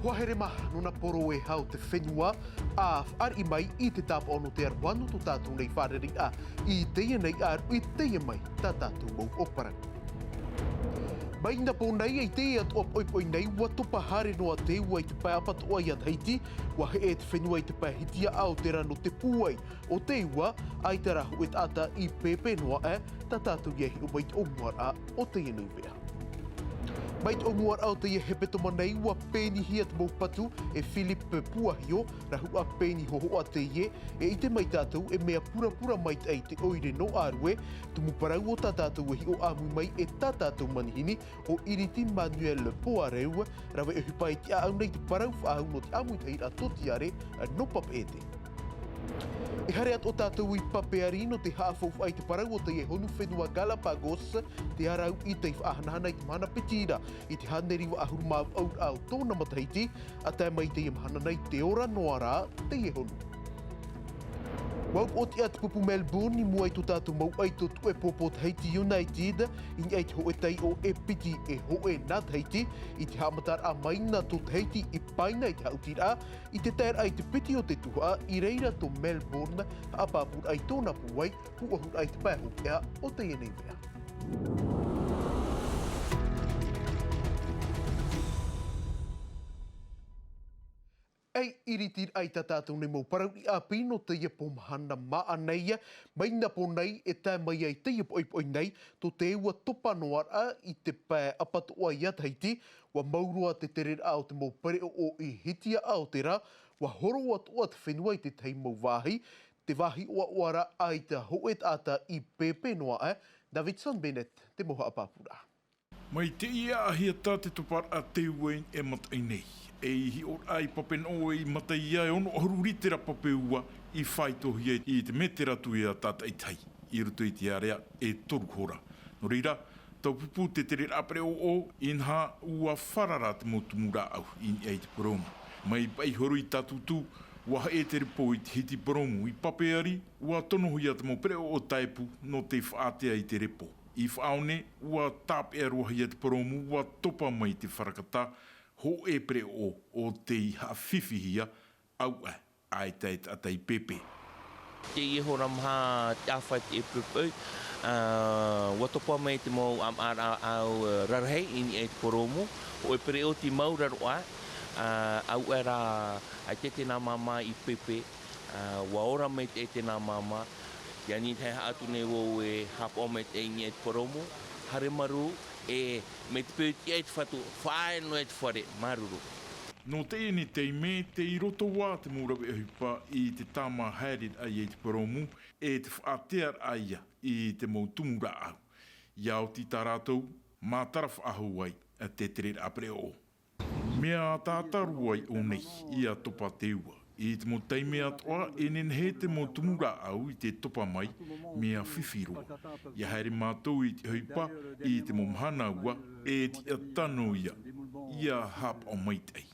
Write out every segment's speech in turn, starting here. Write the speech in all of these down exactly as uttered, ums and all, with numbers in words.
Hoa here maha nō nā poro e hau te fenua, a fāriʻi mai i te tāpaʻo nō te aroha nō tō tātou nei fārereiraʻa i teie nei ʻāruʻi, teie mai tā tātou mau ʻōparau. Mai nā pō nei, i teie atoʻa poʻipoʻi nei, ua topa haere noa te ua i te pae apatoʻa iā Tahiti, ua heʻe te fenua i te pae hitiaʻa o te rā nō te pūai o te ua, ʻaita rā hōʻē taʻata i pēpē noa aʻe, tā tātou ia hiʻo mai te ʻōmuaraʻa o teie nei veʻa. Mai te ʻōmuaraʻa o teie hepetoma nei, ua pēnihia te mau patu e Philippe Puahio, rahuʻa pēni hōhoʻa teie, e ʻite mai tātou e mea purapura maitaʻi te ʻoire nō ʻĀrue, tumu parau o tā tātou e hiʻo ʻāmui mai e tā tātou manihini, ʻo Iriti Manuel Poireu, rave ʻohipa i te ʻāʻau nei te parau faʻahou nō te ʻāmuitahiraʻa tōtiare nō Papeʻete. E haere atoʻa tātou i Papeari nō te haʻafaufaʻa i te parau o teie honu fenua Galapagos, te ʻāraʻu i tei faʻahanahana i te mahana piti ra, i te hānere iva ʻahuru mā vaʻu raʻa o tōna matahiti, ʻa tae mai i teie mahana nei te ora noa ra teie honu. Ua upoʻotiʻa te pupu Melbourne i mua i tō tātou mau ʻaito tuʻe pōpō Tahiti United, i niʻa i te hōʻē taiʻo e piti e hōʻē nā Tahiti, i te haʻamataraʻa mai nā tō Tahiti i paina i te haʻutiraʻa, i te taeraʻa i te piti o te tuhaʻa, i reira tō Melbourne, haʻapāpūraʻa i tōna pūai, pūʻohuraʻa i te pae hopeʻa o teie nei veʻa. E iritiraʻa i tā tātou nei mau parau ʻāpī nō teie pō mahana māʻa nei, mai nā pō nei e tae mai ai teie poʻipoʻi nei, tō te ua topa noa raʻa i te pae apatoʻa iā Tahiti, ua mau roa te tereraʻa o te mau pereʻoʻo i hitiaʻa o te rā, ua horo atoʻa te fenua i te tahi mau vāhi, te vāhi ʻoaʻoa ra ʻaita hōʻē taʻata i pēpē noa aʻe, Davidson Bennett te mau haʻapāpūraʻa. Mai teie ʻāhiahi te toparaʻa te ua i niʻa i te mataʻi nei, e i hiʻoraʻa i pape noʻo e i mata ia e ono ʻahuru ritera pape ua i faitohia i te metera tuea tātaʻitahi, i roto i te ārea e toru hora. Nō reira, taupupu te tereraʻa pereʻoʻo, inaha ua farara te mau tumu rāʻau i niʻa i te poromu. Mai Paʻihoro i Tātūtū, ua heʻe te repo i te hiti poromu i Papeari, ua tonohia te mau pereʻoʻo taepu nō te faʻatea i te repo. I Faʻaone, ua tāpeʻa roa hia te poromu, ua topa mai te farakata, hōʻē pereʻoʻo ʻo tei haʻafifihia, auaʻe, ʻaita e taʻata i pēpē. Teie hora maha te ʻāfa te ʻēpiripoi, ā, ua topa mai te mau ʻāmaʻaraʻa ʻāʻau, ā, rarahi i niʻa i te poromu, hōʻē pereʻoʻo tei mau ra roa, ā, auaʻe rā, ʻaita e te nā māmā i pēpē, ā, ua ora mai te, te nā māmā, i ani te haʻatu nei vau e haʻapaʻo mai te i niʻa i te poromu, haere marū, e mai te peu tiʻa i te Fatu, faʻaea noa i te fare, māuruuru. Nō teie nei taime, tei roto ā te mau rave ʻohipa i te tāmā haereraʻa ia i te poromu, e te faʻatearaʻa ia i te mau tumu rāʻau. ʻIa oti tā rātou, mātara faʻahou ai te tereraʻa pereʻoʻo. Mea tātaru ai ʻō nei, ʻia topa te ua. I te mau taime atoʻa, e nehenehe te mau tumu rāʻau i te topa mai, mea fifi roa. ʻIa haere mātou i te ʻohipa, i te mau mahana ua, e tiʻa tano ia, ʻia haʻapaʻo maitaʻi.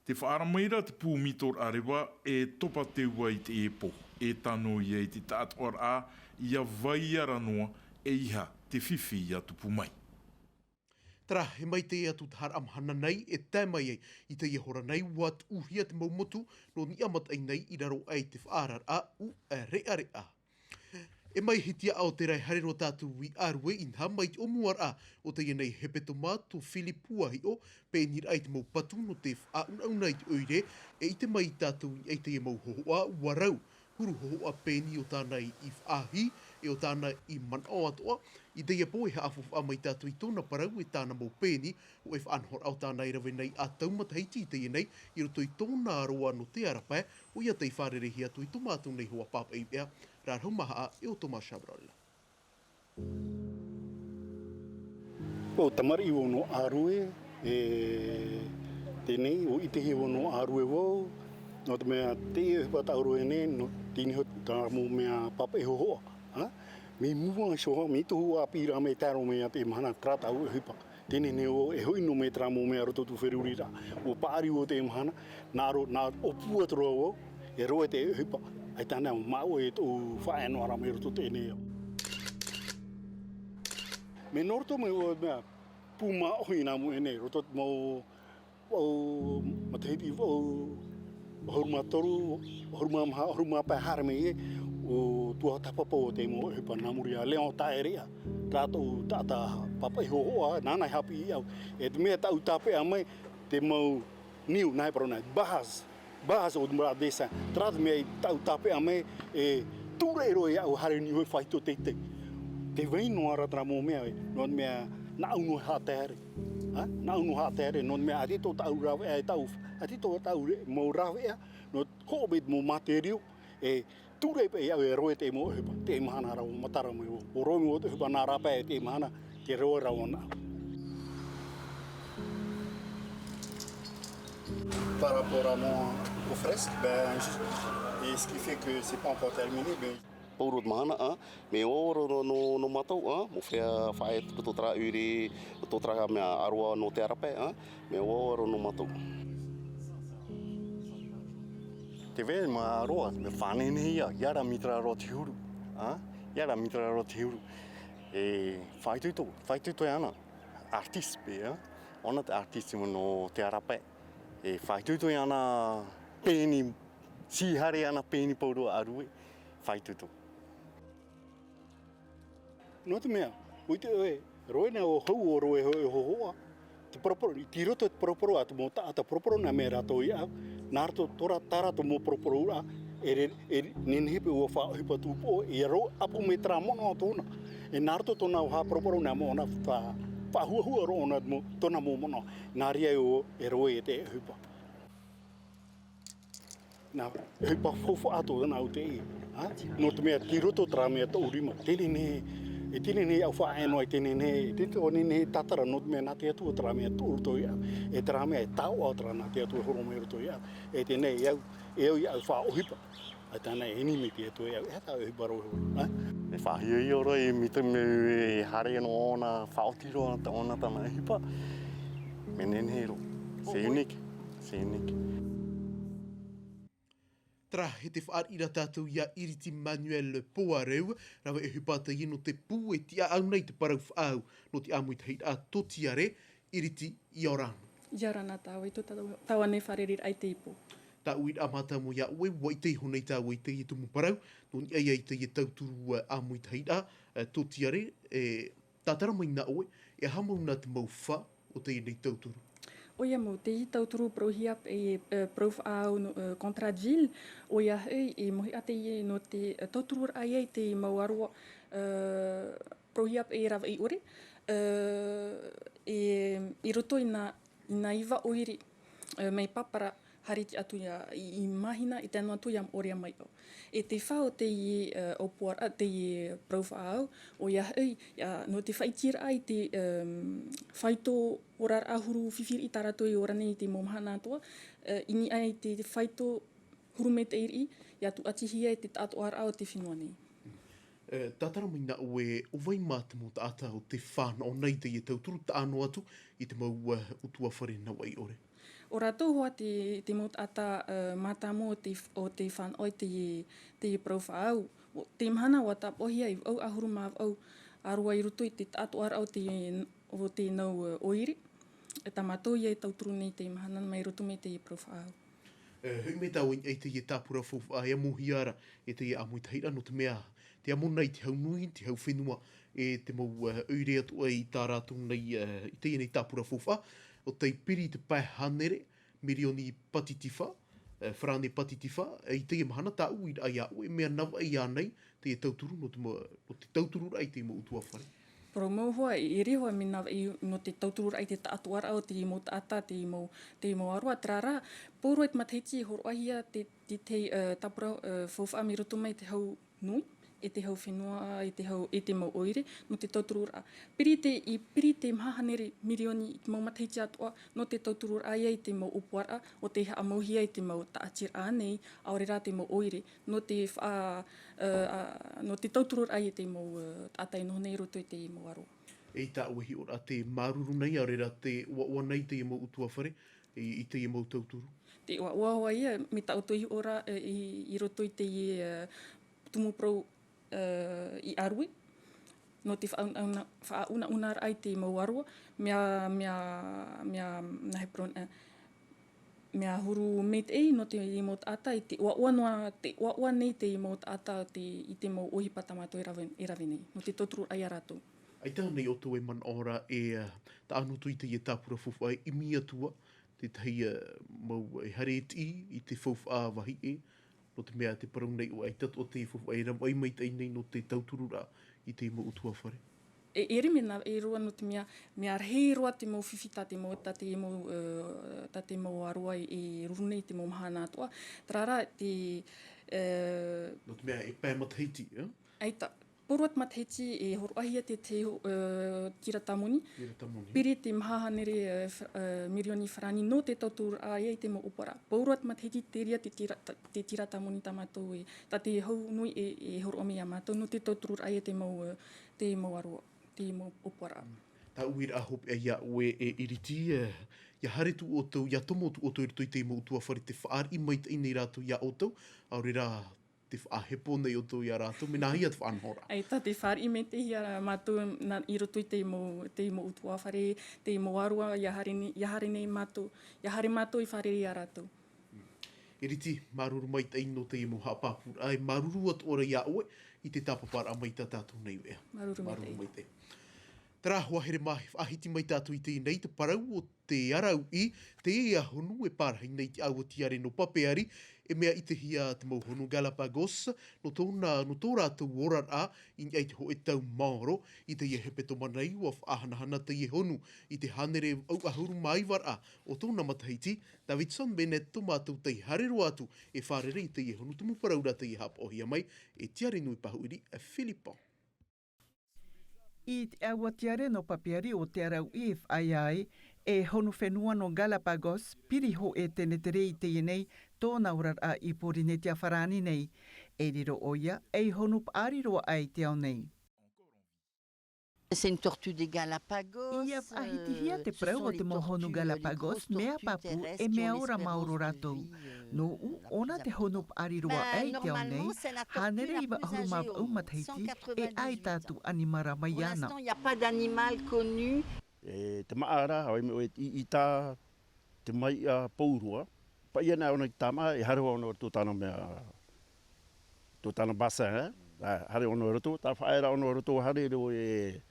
Tē faʻaara mai ra te pū mitoraʻa reva, e topa te ua i teie pō, e tano ia i te taʻatoʻaraʻa, ʻia vai ara noa, ʻeiaha te fifi ʻia tupu mai. Terā, e mai teie atu te haʻapaʻo mahana nei, e tae mai ai i teie hora nei, ua tuʻuhia te mau motu nō niʻa mataʻi nei i raro aʻe i te faʻaararaʻa ʻuʻareʻareʻa. E mai hitiaʻa o te rae haere roa tātou i ʻĀrue, inaha mai te ʻōmuaraʻa o teie nei hepetoma, tō Philippe Puahio, pēniraʻa i te mau patu nō te faʻaunauna i te ʻoire, e ʻite mai tātou i teie mau hōhoʻa, ua rau huru hōhoʻa pēni o tāna i faʻahī, e o tāna i manaʻo atoʻa, i teie pō e haʻafaufaʻa mai tātou i tōna parau e tāna mau pēni, hōʻē faʻanahoraʻa o tāna e rave nei ʻa tau matahiti i teie nei, i roto i tōna roa nō te ara pae, ʻoia tei fārereihia atu i tō mātou nei hoa pāpaʻi veʻa, rarahu maha e ʻo Thomas Chabrol. ʻO tamariʻi vau nō ʻĀrue, e, teie nei, ʻua ʻitehia vau nō ʻĀrue vau, nō te mea teie ʻohipa tā ʻĀrue nei, nō teie nei hoʻi terā mau mea pāpaʻi hōhoʻa, ā? Mea mua iho, mea tohu ʻāpī rā, mea tae roa mai ia te mahana terā tāʻu ʻohipa. Teie nei vau e hoʻi noa mai terā mau mea roto i te feruriraʻa. ʻUa paʻari vau te mahana, nā ʻō, nā ʻōpua atu ra vau, e roaʻa te ʻohipa. ʻAita ānei māʻua e tōʻu faʻaea noa ra mai roto i teie nei. Mea nō roto mai vau, mea pū māʻohi nā mua nei, roto i te mau Vau matahiti vau, ʻahuru mā toru, ʻahuru mā maha, ʻahuru mā pae haere mai e, ʻo tuatāpapa o te mau ʻohipa nā muri iā Léon Taerea, rātou taʻata pāpaʻi hōhoʻa, nāna i haʻapiʻi au. E te mea tāʻu tāpeʻa mai, te mau niu, nā e parau nā, base, base o te mau dessin, terā te mea i tāʻu tāpeʻa mai, e tūraʻi roa iāʻu haere niu e faito teitei. Tē vai noa ra terā mau mea, nō te mea nāʻu nō e haʻatere. Ha? Nāʻu nō haʻatere, nō te mea ʻaita tō tāʻu rāveʻa e tāʻu, ʻaita tō tāʻu re-, mau rāveʻa, nō hoʻo mai te mau materiau, e tūraʻi paʻi au e roe te mau ʻohipa, te mahana ra ʻua matara mai ʻo, ʻo roe mau te ʻohipa nā rāpae e te mahana, te roe ra ʻo nāʻu. Par rapport à mon, au fresque, ben, je, et ce qui fait que c'est pas encore terminé, ben, Pauroa te mahana, ā, mea ʻoaʻoa roa nō, nō mātou, ā, mea fea faʻaea tō terā ʻoire, tō terā mea ʻāroa nō te arapae, ā, mea ʻoaʻoa roa nō mātou. Te vai mā roa, mea faʻanehenehe ia, ia rā mītera roa te huru, ā, ia rā mītera roa te huru. E faʻaitoito, faʻaitoito ana, artiste paʻi, ā, ʻōna te artiste nō te arapae. E faʻaitoito ana pēni, sīhare ana pēni pauroa ʻārue, faʻaitoito. Nō te mea, ʻua ʻite ʻoe, roe nā ʻo hau ʻo roe hō-, hōhoʻa. Te poroporo, i roto i te poroporo, ā te mau taʻata poroporo nā mea rātou iāʻu. Nā roto tō rā, tā rātou mau poropororaʻa, e re-, e re-, nehenehe paʻi ʻua faʻaʻohipa tūpoʻo, e aro ʻāpō mai terā mono tōna. E nā roto tōna ʻua haʻaporoporo nā mono, fa-, faʻahuahua roa ʻōna mo-, tōna mau mono. Nā reira ʻo e roe e te ʻohipa. Nā, ʻohipa faufaʻa atoʻa nāʻu teie, ā? Nō te mea tei roto terā mea tōʻu rima, tē nehenehe, e tē nehenehe au faʻaea noa i tē nehenehe, tē nehenehe tātara nō te mea nā te Atua terā mea tō roto iāʻu, e terā mea e taoʻa terā nā te Atua e horo mai roto iāʻu, e teie nei au, e au iāʻu faʻaʻohipa, ʻaita ānei e ʻimi mai te Atua iāʻu, e aha tā ʻohipa roa, ā? E faʻahiahia roa i mea te mea e haere noa ʻōna faʻaoti roa ʻōna tāna ʻohipa, mea nehenehe roa, c'est unique, c'est unique. Terā, e te fāriʻi ra tātou iā ʻIriti Manuel Poirot, rave ʻohipa teie nō te pū e tiʻaʻau nei te parau faʻaau nō te ʻāmuitahiraʻa Tōtiare, ʻIriti, ʻia ora na. ʻIa ora na tāua i tō tāua, tāua nei fārereiraʻa i teie pō. Tāʻu uiraʻa mātāmua iā ʻoe, ʻua ʻite iho nei tāua i teie tumu parau, nō niʻa ia i teie tauturu, ā, ʻāmuitahiraʻa, ā, Tōtiare, e, tātara mai na ʻoe, e aha mau nā te mau fā o teie nei tauturu? ʻOia mau, teie tauturu parauhia paʻi, e, parau faʻaau nō, e, contrat de ville, ʻoia hoʻi, e mohiʻa teie nō te, e, tautururaʻa ia i te mau ʻāroa, e, parauhia paʻi e rave ʻore, e, e, i roto i nā, i nā iva ʻoire, e, mai Papara, haere atu ia i, i Mahina, i tae noa atu ia Moʻorea mai ʻō. E te fā o teie, e, ʻōpuaraʻa, teie parau faʻaau, ʻoia hoʻi, ia, nō te faʻaitiraʻa i te, em, faito oraraʻa huru fifi riʻi tā rātou e ora nei i te mau mahana atoʻa, e, i niʻa i te faito huru maitaʻi riʻi, ʻia tūʻatihia e te taʻatoʻaraʻa o te fenua nei. E, tātara mai na ʻoe, ʻo vai mā te mau taʻata ʻo tē fānaʻo nei i teie tauturu, taʻa noa atu i te mau, e, ʻutuāfare Navaʻi ʻore? ʻO rātou hoʻi te, te mau taʻata, e, mātāmua ʻo tē, ʻo tē fānaʻo i teie, teie parau faʻaau. ʻO, teie mahana ʻua tāpaʻohia e vaʻu ʻahuru mā vaʻu ʻāroa i roto i te taʻatoʻaraʻa o te, o te nau, e, ʻoire. E tā mātou ia e tauturu nei teie mahana mai roto mai teie parau faʻaau. E, hoʻi mai tāua i teie tāpura faufaʻa, e amohia ra e teie ʻāmuitahiraʻa nō te mea, tē amo nei te hau nui, te hau fenua, e te mau, e, ʻoire atoʻa i tā rātou nei, e, i teie nei tāpura faufaʻa, ʻo tē piri i te pae hānere, mirioni pātitifa, e, farāne pātitifa, e, i teie mahana tāʻu uiraʻa iā ʻoe, mea Navaʻi ānei, teie tauturu nō te mau, nō te tautururaʻa i te mau ʻutuāfare. Parau mau hoʻi, e, e riro hoʻi mea Navaʻi nō te tautururaʻa i te taʻatoʻaraʻa o te mau taʻata, te mau, te mau ʻāroa, terā rā, pauroa i te matahiti e hōroʻahia te, te, te, e, tāpura, e, faufaʻa mai roto mai te hau nui, e te hau fenua, e te hau, e te mau ʻoire, nō te tautururaʻa. Piri te, i piri te maha hānere mirioni i te mau matahiti atoʻa, nō te tautururaʻa ia i te mau ʻōpuaraʻa, ʻo tē haʻamauhia i te mau taʻatiraʻa nei, ʻaore rā te mau ʻoire, nō te fa-, a, a, nō te tautururaʻa i te mau, e, taʻata e noho nei i roto i te mau ʻāroa. E i tā ʻoe hiʻoraʻa tē māuruuru nei, ʻaore rā tē ʻoaʻoa nei teie mau ʻutuāfare, i, i teie mau tauturu? Tē ʻoaʻoa hoʻi ia, mai tā ʻoutou hiʻoraʻa, e, i, i roto i teie, e, tumu parau, e, i ʻārue, nō te faʻauna-, faʻaunaunaraʻa i te mau ʻāroa, mea, mea, mea, nā he parau, e, Mea huru maitaʻi nō te mau taʻata, i te ʻoaʻoa noa, te ʻoaʻoa nei te mau taʻata te, i te mau ʻohipa tā mātou e rave, e rave nei, nō te tauturu ia rātou. ʻAita nei ʻoutou e manaʻo ra e, ā, taʻa noa atu i teie tāpura faufaʻa e ʻimi atu ā, tētahi, ā, mau e haere e tiʻi i te faufaʻa vāhi ʻē, nō te mea te parau nei ʻoe ʻaita atoʻa te faufaʻa e rave maitaʻi nei nō te tautururaʻa i te mau ʻutuāfare. E, e rima nā, e roa nō te mea, mea rahi roa te mau fifi tā te mau, tā te mau, ā, tā te mau aroa e ruru nei te mau mahana atoʻa. Terā rā, te, ā, nō te mea e pae matahiti, ā? ʻAita, pauroa te matahiti e hōroʻahia te, te, ā, tīrata moni. Tīrata moni. Piri te maha hānere, ā, f-, ā, mirioni farāni nō te tautururaʻa ia i te mau ʻōpuaraʻa. Pauroa te matahiti, terā te tīra-, te tīrata moni tā mātou e, tā te hau nui e, e hōroʻa mai ia mātou nō te tautururaʻa ia te mau, ā, te mau aroa, te mau ʻōpuaraʻa. Tāʻu uiraʻa hopeʻa ia ʻoe e Iriti, ā, ʻia haere atu ʻoutou, ʻia tomo atu ʻoutou i roto i te mau ʻutuāfare, tē fāriʻi maitaʻi nei rātou ia ʻoutou, ʻaore rā tē faʻahepo nei ʻoutou ia rātou, mea nāhea te faʻanahoraʻa? ʻAita, tē fāriʻi maitaʻi ia mātou nā, i roto i te mau, te mau ʻutuāfare, te mau aroa, ʻia haere nei, ʻia haere nei mātou, ʻia haere mātou i fārerei ia rātou. Iriti, māuruuru maitaʻi nō teie mau haʻapāpūraʻa, e māuruuru atoʻa ra ia ʻoe i te tāpaparaʻa mai tā tātou nei veʻa. Māuruuru maitaʻi. Māuruuru maitaʻi. Terā, ʻua haere mai, faʻahiti mai tātou i teie nei, te parau o te ara uʻi, teie honu e pārahi nei i te ʻāua tiare nō Papeari, e mea ʻitehia te mau honu Galapagos, nō tōna, nō tō rātou oraraʻa, i niʻa i te hōʻē tau maoro, i teie hepetoma nei ʻua faʻahanahana teie honu i te hānere vaʻu ʻahuru mā iva raʻa o tōna matahiti, Davidson Bennett tō mātou tei haere roa atu e fārerei i teie honu tumu parau ra tei haʻapaʻohia mai e Tiare Nui Pahuʻiri, e Philippon. I te ʻāua tiare nō Papeari o te ara uʻi e faʻaea ai, e honu fenua nō Galapagos, piri hōʻē tenetere i teie nei, tōna oraraʻa i Pōrīnetia farāni nei. E riro ʻoia, ei honu paʻari roa aʻe i te ao nei. C'est une tortue des Galapagos. ʻIa faʻahitihia te parau o te mau honu Galapagos, mea pāpū, e mea ora maoro rātou. Nōʻu, ʻōna te honu paʻari roa aʻe i te ao nei, hānere iva ʻahuru mā vaʻu matahiti, e ʻaita atu ʻanimara mai iāna. Pour l'instant, il n'y a pas d'animal connu. E te māʻa ra, ʻoe mea ʻoe i, i tā te maiʻa pōurua. Paʻi ana ʻōna i te tāmā, e haere ʻōna i roto tāna mea, tō tāna bassin, ē? Ā, haere ʻōna i roto, tā faʻaea ra ʻōna i roto, haere rō e,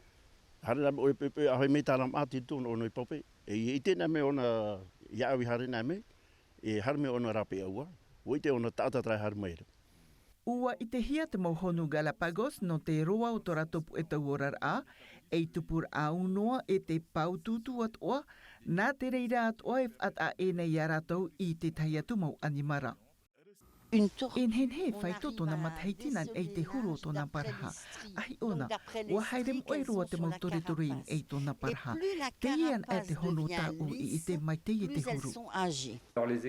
haere rā mea ʻoe peʻapeʻa, ʻaore mai tāna māʻa i roto ʻōna i pape. E, i ʻite ana mea ʻōna, ʻia au i haere ana mea, e haere mai ʻōna rāpae ʻaua, ʻua ʻite ʻōna taʻata terā e haere mai ra. ʻUa ʻitehia te mau honu Galapagos nō te roa o tō rātou puʻe tauoraraʻa, ei tupuraʻa ʻaunoa e te pāutuutu atoʻa, nā te reira atoʻa e faʻataʻa ʻē nei iā rātou i te tahi atu mau ʻanimara. E nehenehe e faito tōna matahiti nā niʻa i te huru o tōna paraha. ʻAhiʻōna, ʻua haere moʻe roa te mau toretore i niʻa i tōna paraha. Teie anaʻe te honu tāʻu i ʻite maitaʻi i te huru.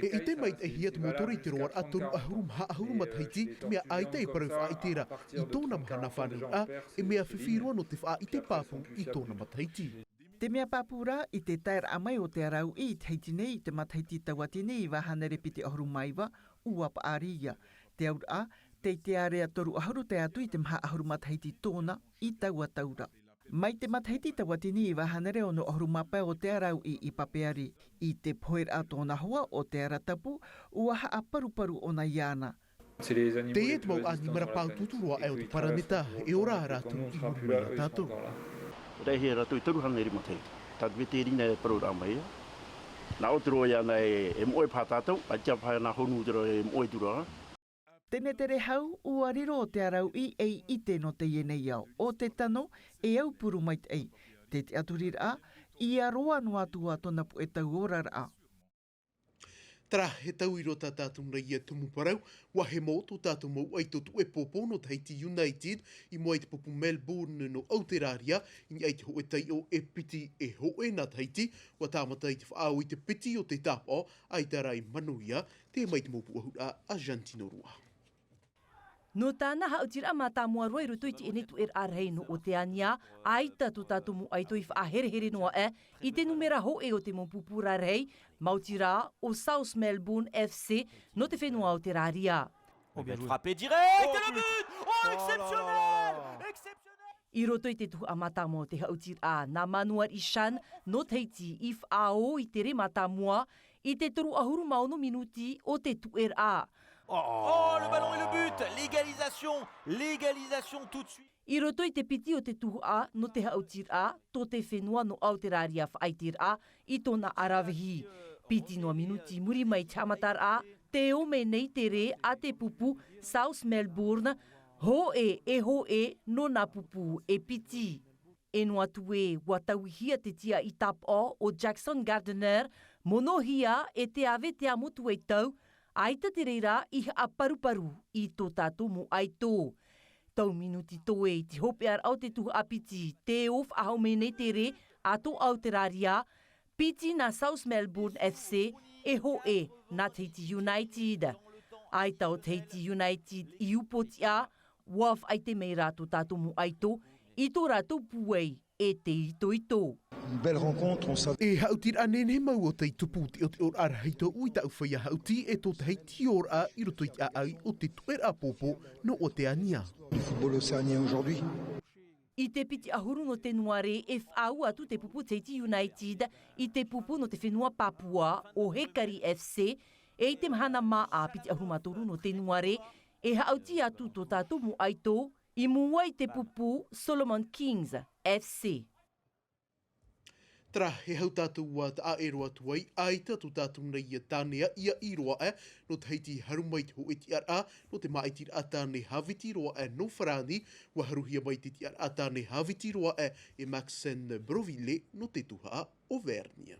E ʻite maitaʻihia te mau tore i te roaraʻa toru ʻahuru mā ʻahuru matahiti, mea ʻaita e parau faʻaʻite ra i tōna mahana fānauraʻa, e mea fifi roa nō te faʻaʻite pāpū i tōna matahiti. Te mea pāpū rā, i te taeraʻa mai o te ara uʻi i Tahiti nei i te matahiti tauatini iva hānere piti ʻahuru mā iva, ʻua paʻari ia. Te auraʻa, tei te ārea toru ʻahuru tae atu i te maha ʻahuru matahiti tōna i taua tau ra. Mai te matahiti tauatini iva hānere ono ʻahuru mā pae o te ara uʻi i Papeari, i te poheraʻa tōna hoa o te ara tapu, ʻua haʻaparuparu ʻōna iāna. Teie te mau ʻanimara pāutuutu roa aʻe o te paraneta, e ora rātou i muri mai iā tātou. Rahi rātou i toru hānere matahiti. Tā te veterina e parau ra mai ia. Nā ʻō te roa iāna e, e moʻe paha tātou, ʻaita paha nā honu te roa e moʻe atu ra. Tenetere hau, ʻua riro o te ara uʻi ei ʻite nō teie nei ao. ʻO te tano, e aupuru maitaʻi. Te tiʻaturiraʻa, ʻia roa noa atu ā tōna puʻe tauoraraʻa. Terā, he tau i roto tā tātou nei ia tumu parau, ʻua hemo tō tātou mau ʻaito tuʻepōpō nō Tahiti United, i mua i te pupu Melbourne nō Auteraria, i niʻa i te hōʻē taiʻo e piti e hōʻē nā Tahiti, ʻua tāmata i te faʻaau i te piti o te tāpaʻo, ʻaita rā i manuia, te mai te mau pūʻohuraʻa a Jantino Rua. Nō tāna haʻutiraʻa mātāmua roa i roto i teie tuʻeraʻa rahi nō Oteania, ʻaita tō tātou mau ʻaito i faʻaherehere noa aʻe i te numera hōʻē o te mau pupu rarahi, maoti rā, ʻo South Melbourne F C, nō te fenua Auteraria. Frappé direct, et le but ! Oh, exceptionnel ! Exceptionnel ! I roto i te tuhaʻa mātāmua o te haʻutiraʻa, nā Manuariʻi Shan, nō Tahiti, i faʻaau i te rē mātāmua, I te toru ʻahuru mā ono minuti o te tuʻeraʻa. Oh, le ballon et le but. L'égalisation. L'égalisation tout de suite. I roto i te piti o te tuhaʻa nō te haʻutiraʻa tō te fenua nō Aoterāria faʻaiteraʻa i tōna aravihi. Piti noa minuti i muri mai te haʻamataraʻa, tē ō mai nei te rē a te pupu South Melbourne, hōʻē e hōʻē nō nā pupu e piti. E noa atu ē, ʻua tauihia te tiaʻi tāpaʻo o Jackson Gardner, monohia e te ave te amo tuaitau, ʻaita te reira i haʻaparuparu i tō tātou mau ʻaito. Tau minuti toe i te hopeʻaraʻa o te tuhaʻa piti, tē ō faʻahou mai nei te rē a tō Aoterāria, piti nā South Melbourne F C, e hōʻē nā Tahiti United. ʻAita ʻo Tahiti United i upoʻotiʻa, ʻua faʻaʻite mai rā tō tātou mau ʻaito i tō rātou pūai e te itoito. Une belle rencontre, on savait. E haʻutiraʻa nehenehe mau o tei tupu te ʻoteʻoraʻa rahi tōʻu i taʻu feiā haʻuti e tō Tahiti ʻoraʻa i roto i te ʻāʻau o te tuʻeraʻa pōpō nō Oteania. Du football océanien aujourd'hui. I te piti ʻahuru nō tenuare e faʻaau atu te pupu Tahiti United i te pupu nō te fenua Papua ʻo Hekari F C, e i te mahana māʻa piti ʻahuru mā toru nō tenuare e haʻuti atu tō tātou mau ʻaito i mua i te pupu Solomon Kings F C. Terā, e hau tātou ʻua taʻa ʻē roa atu ai, ʻaita tō tātou nei ia tāne ʻia ʻī roa aʻe nō Tahiti, haru mai te hōʻē tiʻaraʻa nō te māʻitiraʻa tāne hāviti roa aʻe nō Farāni, ʻua haruhia mai te tiʻaraʻa tāne hāviti roa aʻe e Maxence Broville nō te tuhaʻa Auvergne.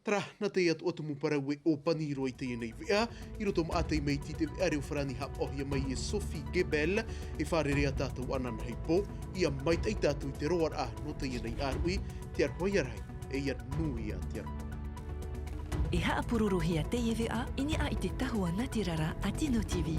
Terā, nā teie atoʻa te mau parau e ʻōpani roa i teie nei veʻa, i roto māʻa tei mai i te veʻa reo Farāni haʻapaʻohia mai e Sophie Gebel, e fārerei ā tātou ananahi pō, ʻia maitaʻi tātou i te roaraʻa nō teie nei ʻāroʻi, te aroha ia rahi, e ʻia nui ā te aroha. E haʻapūrorohia teie veʻa i niʻa i te tahua nātirara a Tino T V.